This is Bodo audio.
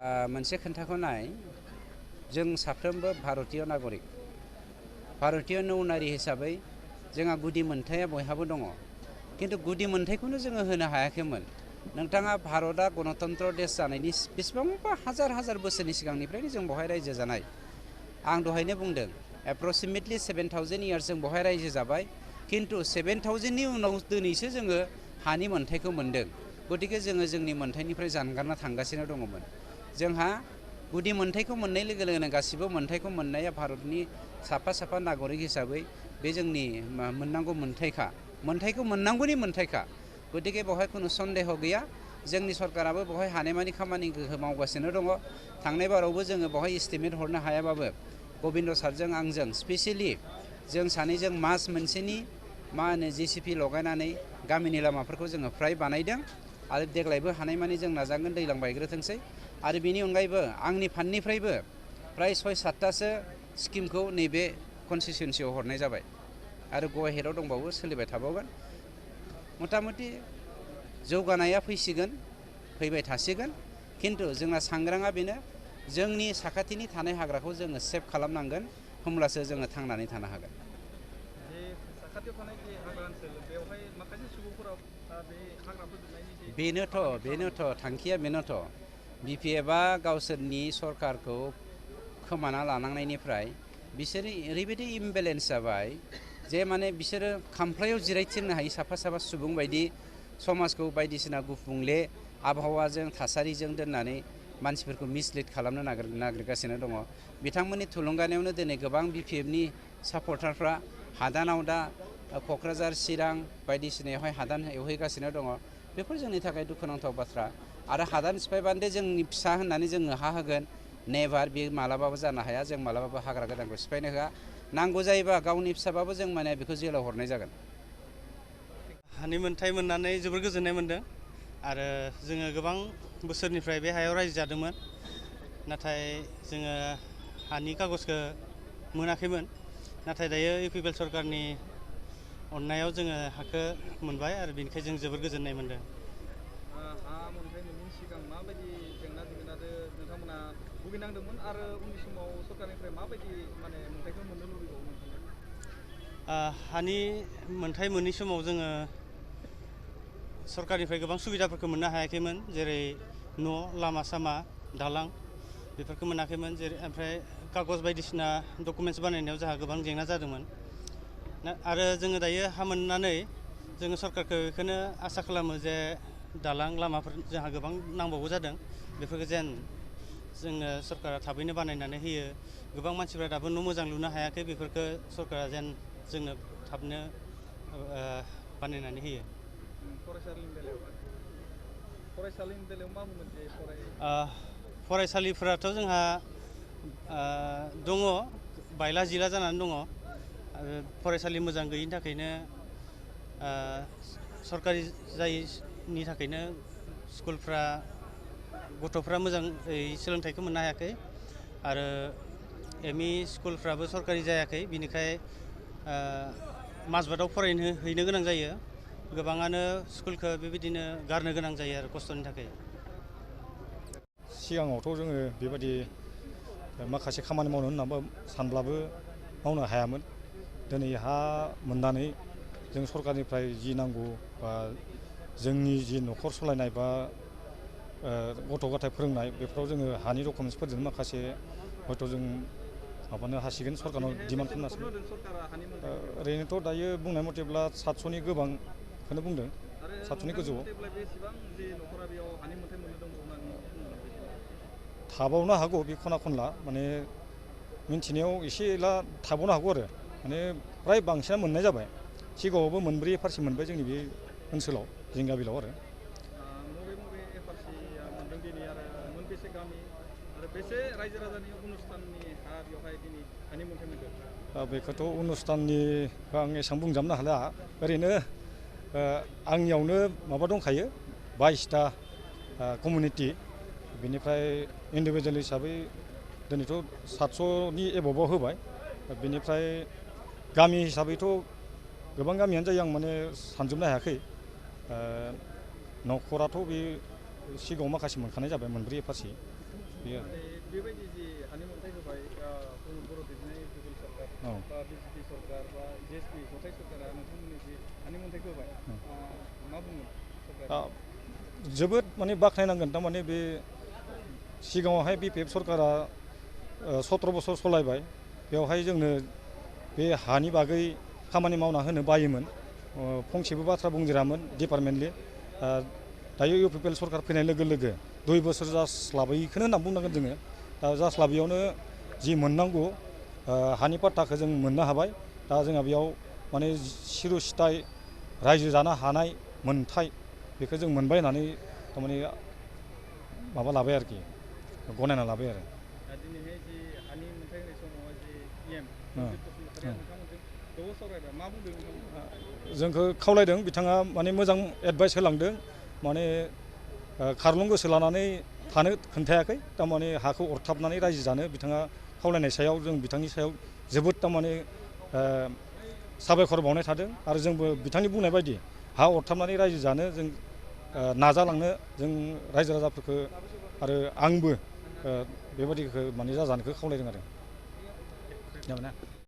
मोनसे खोन्थाखौ नाय जों साफ्रोमबो भारतीय नागरिक भारतीय नौनारि हिसाबै जोंहा गुदि मोनथाया बयहाबो दङ किन्तु गुदि मोनथायखौनो जोङो होनो हायाखैमोन। नोंथाङा भारतआ गणतन्त्र देश जानायनि बेसेबांबा हाजार हाजार बोसोरनि सिगांनिफ्रायनो जों बहाय रायजो जानाय। आं दहायनो बुंदों एप्रक्सिमेटलि 7000 इयार्स जों बहाय रायजो जाबाय, किन्तु 7000 नि उनाव दिनैसो जोङो हानि मोनथायखौ मोन्दों। गतिके जोङो जोंनि मोनथायनिफ्राय जानगारना थांगासिनो दङमोन। जोंहा गुदि मोनथायखौ मोननाय लोगो लोगोनो गासिबो मोनथायखौ मोननाया भारतनि साफा साफा नागरिक हिसाबै बे जोंनि मोननांगौ मोनथायखौ मोननांगौनि मोनथायखा। गतिके बेवहाय खुनु सन्देह गैया। जोंनि सरकाराबो बेवहाय हानायमानि खामानिखौ मावगासिनो दङ। थांनाय बारावबो जोङो बेवहाय एस्टिमेट हरनो हायाबाबो गबिन्द सारजों आंजों स्पेसियेलि जों सानैजों मास मोनसेनि JCP लगायनानै गामिनि लामाफोरखौ जोङो फ्राय बानायदों आरो देग्लायबो हानायमानि जों नाजागोन दैज्लां बायग्रोथोंसै। आरो बेनि अनगायैबो आंनि फान्डनिफ्रायबो प्राय 6-7टासो स्किमखौ नैबे कन्स्टिटुवेन्सियाव हरनाय जाबाय आरो गवा हेडआव दंबावो, सोलिबाय थाबावगोन। मथा मथि जौगानाया फैबाय थासिगोन, किन्तु जोंना सांग्राङा बेनो जोंनि साखाथिनि थानाय हाग्राखौ जोङो सेभ खालामनांगोन, होमब्लासो जोङो थांनानै थानो हागोन। साखाथियाव थानाय जे हाग्रा ओनसोल बेवहाय माखासे सुबुंफोरा बे हाग्रा फोजोबनायनि जे बेनोथ' थांखिया बेनोथ'। BPFआ गावसोरनि सरकारखौ खोमाना लानांनायनिफ्राय बिसोरो ओरैबायदि इमबेलेन्स जाबाय जे माने बिसोरो खामफ्लायाव जिरायथिंनो हायि साफा साफा सुबुं बायदि समाजखौ बायदिसिना गुफुंले आबहावाजों थासारिजों दोननानै मानसिफोरखौ मिसलिड खालामनो नागिरगासिनो दङ। बिथांमोननि थुलुंगानायावनो दिनै गोबां BPFनि सापर्टारफ्रा हादानाव दा क'क्राझार चिरां बायदिसिनायावहाय हादान एवहैगासिनो दङ। बेफोर जोंनि थाखाय दुखुनांथाव बाथ्रा। आरो हादान सिफायबानो जोंनि फिसा होननानै जोङो हा होगोन, नेभार, बे मालाबाबो जानो हाया। जों मालाबाबो हाग्रा गोदानखौ सिफायनो होआ। नांगौ जायोबा गावनि फिसाबाबो जों माने बेखौ जेलाव हरनाय जागोन। हानि मोनथाय मोननानै जोबोर गोजोननाय मोनदों आरो जोङो गोबां बोसोरनिफ्राय बे हायाव रायजो जादोंमोन, नाथाय जोङो हानि कागजखौ मोनाखैमोन। नाथाय दायो UPPL सरकारनि अननायाव जोङो हाखौ मोनबाय आरो बेनिखाय जों जोबोर गोजोननाय मोनदों। हा मोनथाय मोनैनि सिगां माबायदि जेंना जेंनाजों नोंथांमोना भुगिनांदोंमोन आरो उननि समाव सरकारनिफ्राय माबायदि मोनथायखौ मोननो लुबैबावो नोंथाङा? हानि मोनथाय मोनै समाव जोङो सरकारनिफ्राय गोबां सुबिदाफोरखौ मोननो हायाखैमोन, जेरै न', लामा सामा, दालां बेफोरखौ मोनाखैमोन। ओमफ्राय कागज बायदिसिना डकुमेन्टस बानायनायाव जोंहा गोबां जेंना जादोंमोन। आरो जोङो दायो हा मोननानै जोङो सरकारखौ बेखौनो आसा खालामो जे दालां लामाफोर जोंहा गोबां नांबावगौ जादों, बेफोरखौ जेन जोंनो सरकारा थाबैनो बानायनानै होयो। गोबां मानसिफ्रा दाबो न' मोजां लुनो हायाखै, बेफोरखौ सरकारा जेन जोंनो थाबनो बानायनानै होयो। फरायसालिनि बेलायाव मा बुंगोन जे फरायसालिफोराथ' जोंहा दङ, बायला जिला जानानै दङ। आरो फरायसालि मोजां गैयिनि थाखायनो सरकारि जायैनि थाखायनो स्कुलफ्रा गथ'फ्रा मोजाङै सोलोंथाइखौ मोननो हायाखै आरो ME स्कुलफ्राबो सरकारि जायाखै, बिनिखाय माजबादाव फरायहैनो गोनां जायो। गोबाङानो स्कुलखौ बेबायदिनो गारनो गोनां जायो आरो खस्थ'नि थाखाय। सिगाङावथ' जोङो बेबायदि माखासे खामानि मावनो होननानै सानब्लाबो मावनो हायामोन। दिनै हा मोननानै जों सरकारनिफ्राय जि नांगौ बा जोंनि जि न'खर सालायनाय बा गथ' गथाय फोरोंनाय, बेफोराव जोङो हानि डकुमेन्टसफोरजों माखासे हयथ' जों माबानो हासिगोन, सरकारनाव डिमान्ड खालामनो हासिगोन। ओरैनोथ' दायो बुंनाय मथेब्ला 700नि गोबांखौनो बुंदों, 700नि गोजौआव थाबावनो हागौ। बे खना खनला माने मिन्थिनायाव एसे एला थाबावनो हागौ आरो माने फ्राय बांसिनानो मोननाय जाबाय। सिगाङावबो 4 FRC मोनबाय जोंनि बे ओनसोलाव, जिंगाबिलाव आरो। मबे FRCया मोनदों दिनै आरो मोनबेसे गामि आरो बेसे रायजो राजानि अनुस्थाननि हा बेवहाय दिनै हानि मोनथाय मोनदों? बेखौथ' अनुस्थाननिखौ आं एसेबां बुंजोबनो हाला। ओरैनो आंनियावनो माबा दंखायो 22टा कमिउनिटि, बेनिफ्राय इन्डिभिजुवेल हिसाबै दिनैथ' 700नि एबाबाव होबाय। बेनिफ्राय गामि हिसाबैथ' गोबां गामियानो जायो, आं माने सानजोबनो हायाखै। न'खराथ' बे सिगाङाव माखासे मोनखानाय जाबाय, 4 FRC। बेयो बेबायदि जि हानि मोनथाय होबाय बर' दैदेननाय गुबुन सरकार औ बा बिजेपि सरकार बा जिएसपि जथाय सरकारा नोंथांमोननि जि हानि मोनथायखौ होबाय मा बुङो सरकारा? जोबोद माने बाख्नायनांगोन थारमाने बे सिगाङावहाय BPF सरकारा 17 बोसोर सलायबाय बेवहाय जोंनो बे हानि बागै खामानि मावना होनो बायोमोन फंसेबो बाथ्रा बुंदिरामोन डिपार्टमेन्टलि दायो UPPL सरकार फैनाय लोगो लोगो 2 बोसोर जास्लाबैखौनो होनना बुंनांगोन जोङो दा जास्लाबैयावनो जि मोननांगौ हानि पाट्टाखौ जों मोननो हाबाय दा जोंहा बेयाव माने सिरु सिथाय रायजो जानो हानाय मोनथाय बेखौ जों मोनबाय होननानै थारमाने माबा लाबाय आरोखि गनायना लाबाय आरो दिनैहाय जि हानि मोनथाय होनाय समाव जि PM नोंथांमोनजों ज' सावरायबाय मा बुंदों नोंथांमोन? जोंखौ खावलायदों बिथाङा माने मोजां एडभाइस होलांदों माने खारलुं गोसो लानानै थानो खोन्थायाखै थारमाने हाखौ अरथाबनानै रायजो जानो बिथाङा खावलायनाय सायाव जों बिथांनि सायाव जोबोद थारमाने साबायखर बावनाय थादों आरो जोंबो बिथांनि बुंनाय बायदि हा अरथाबनानै रायजो जानो जों नाजालांनो जों रायजो राजाफोरखौ आरो आंबो बेबायदिखौ माने जाजानोखौ खावलायदों आरो जाबाय ना